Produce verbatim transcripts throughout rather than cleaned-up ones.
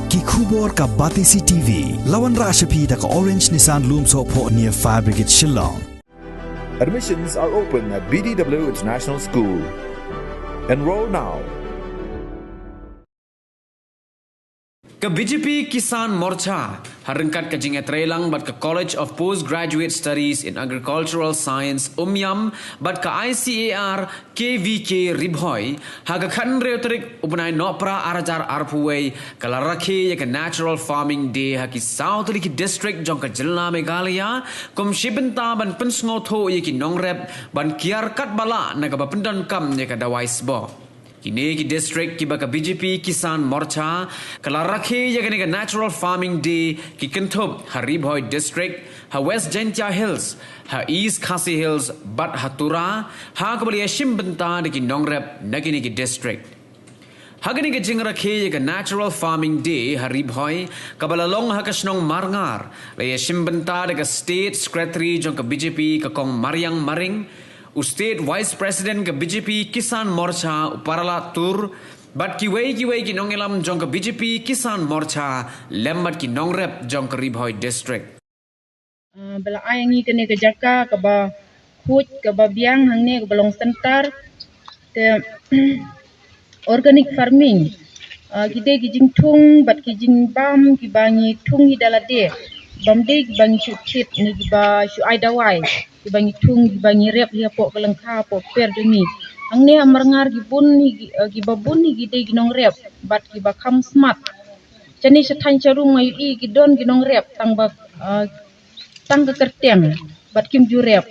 Ki khubor ka Batesi T V. La wanrah sha phi da ka Orange Nissan Lumsohphoh near Fire Brigade Shillong. Admissions are open at B D W International School. Enroll now. Ka B J P Kisan Morcha ha ryngkat ka jingïatreilang bad ka College of Postgraduate Studies in Agricultural Science, Umiam, bad ka I C A R K V K Ri Bhoi, ha ka khathynriew tarik u bnai Nohprah ar hajar arphew wei, ka la rakhe ïa ka Natural Farming Day ha ki saw tylli ki district jong ka jylla Meghalaya, kum shi bynta ban pynsngewthuh ïa ki nongrep ban kiar katba lah na kaba pyndonkam ïa ka dawai sboh. Kine ki district kiba ka B J P Kisan Morcha ka la rakhe ïa kane ka Natural Farming Day ki kynthup ha Ri Bhoi District, ha West Jaintia Hills, ha East Khasi Hills bad ha Tura, ha kaba la ïashim bynta da ki nongrep na kine ki district. Ha kane ka jingrakhe ïa ka Natural Farming Day ha Ri Bhoi kaba la long ha ka shnong Marngar, la ïashim bynta da ka State Secretary jong ka B J P ka Kong Mariang Maring, u State Vice President ka B J P Kisan Morcha u Paralat Tur, bad kiwei kiwei ki nongïalam jong ka B J P Kisan Morcha lem bad ki nongrep jong ka Ri Bhoi District. Ah, ba la ai ngi kane ka jaka kaba khuid, kaba biang hangne, kaba long center. Te organic farming, ah, ki dei ki jingthung bad ki jingbam kiba ngi thung hi da lade. Bym dei kiba ngi shu thied ne kiba shu ai dawai, kiba ngi thung, kiba ngi rep hi hapoh ka lyngkha, hapoh per jong ngi. Hangne ha Marngar ki bun hi ki, ah, kiba bun hi ki dei ki nongrep bad kiba kham smart. Shane sha thaiñ sha rum nga ïohi ki don ki nongrep tang ba, ah, tang ka kyrteng bad kim ju rep.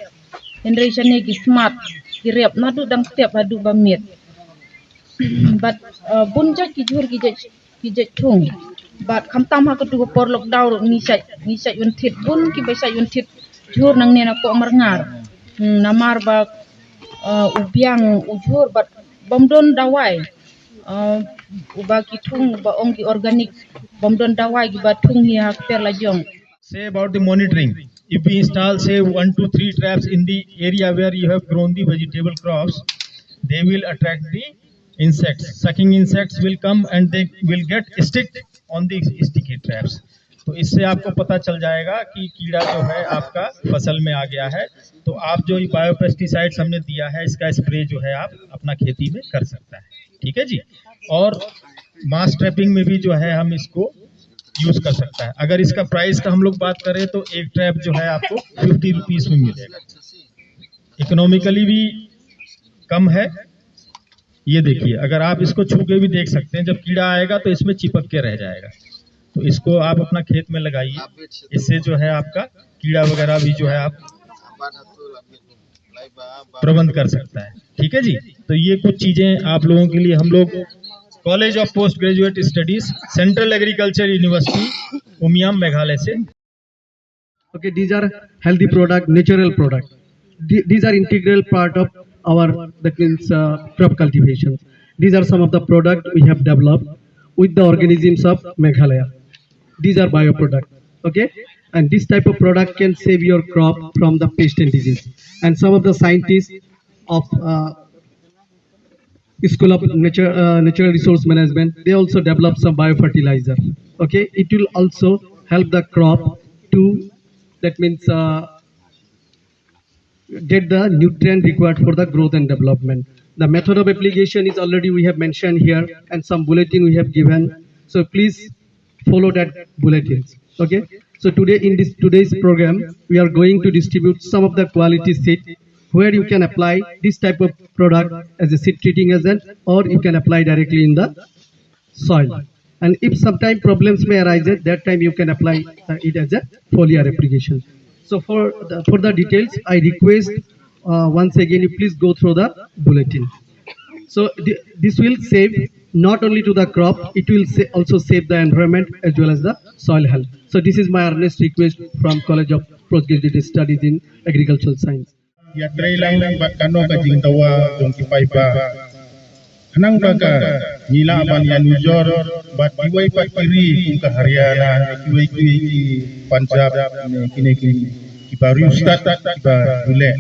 Hynrei shane ki smart, ki rep naduh dang step haduh ba miet. Bad, uh, bun jait ki jhur ki jait, ki jait thung. Bad khamtam ha katu ka por lockdown ruh ngi shait, ngi shait wan thied bun kiba shait wan thied jhur nangne na poh Marngar. Hmm, namar ba, uh, u biang u jhur bad bym don dawai. Uh, uba ki thung, uba ong ki organic, bym don dawai kiba thung hi ha ka per la jong. Say about the monitoring. If we install, say, one to three traps in the area where you have grown the vegetable crops, they will attract the insects. Sucking insects will come and they will get stick on the sticky traps. तो इससे आपको पता चल जाएगा कि कीड़ा जो है आपका फसल में आ गया है। तो आप जो ये बायोपेस्टिसाइड्स हमने दिया है, इसका स्प्रे जो है आप अपना खेती में कर सकता है। ठीक है जी। और मास ट्रैपिंग में भी जो है हम इसको यूज कर सकता है। अगर इसका प्राइस का हम लोग बात करें तो एक ट्रैप जो है आपको फिफ्टी रुपीज में मिलेगा, इकोनॉमिकली भी कम है। ये देखिए, अगर आप इसको छू के भी देख सकते हैं, जब कीड़ा आएगा तो इसमें चिपक के रह जाएगा। तो इसको आप अपना खेत में लगाइए, इससे जो है आपका कीड़ा वगैरह भी जो है आप प्रबंध कर सकता है। ठीक है जी। तो ये कुछ चीजें आप लोगों के लिए हम लोग college of post graduate studies, central agriculture university Umiam Meghalaya से। Okay, these are healthy product, natural product. The- these are integral part of our, that means, uh, crop cultivation. These are some of the product we have developed with the organisms of Meghalaya. These are bioproduct. Okay, and this type of product can save your crop from the pest and disease. And some of the scientists of, uh, School of Nature, uh, Natural Resource Management, they also develop some biofertilizer. Okay, it will also help the crop to, that means, uh, get the nutrient required for the growth and development. The method of application is already we have mentioned here, and some bulletin we have given. So please follow that bulletin. Okay. So today, in this today's program, we are going to distribute some of the quality seed where you can apply this type of product as a seed treating agent, or you can apply directly in the soil. And if sometime problems may arise, at that time you can apply, uh, it as a foliar application. So for the, for the details, I request, uh, once again, you please go through the bulletin. So th- this will save not only to the crop, it will sa- also save the environment as well as the soil health. So this is my earnest request from College of Postgraduate Studies in Agricultural Science. Ïatreilang bad kano ka jingdawa jong ki paidbah. Khnang ba ka ngi lah ban ïanujor bad kiwei pat ki ri kum ka Haryana, kiwei kiwei ki Punjab, ne kine ki kiba riewstad, kiba riewleh.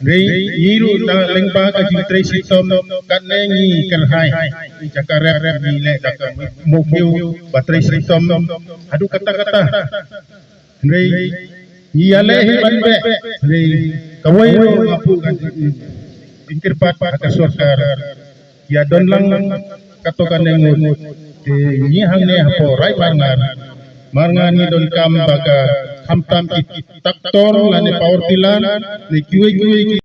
Hynrei ngi ruh na lyngba ka jingtrei shitom katne ngi kyrhai, ngi jaka rep ngi leh da ka mawkhiew ba trei shitom haduh katta katta. Hynrei ngi ïaleh hi ban beh, hynrei kawei ruh nga buh ka jingkyrpad ha ka sorkar, ïa don lang katto katne ngut. Te ngi hangne hapoh Raid Marngar, Marngar ngi donkam ba ka khamtam ki tractor lane power tiller ne kiwei kiwei ki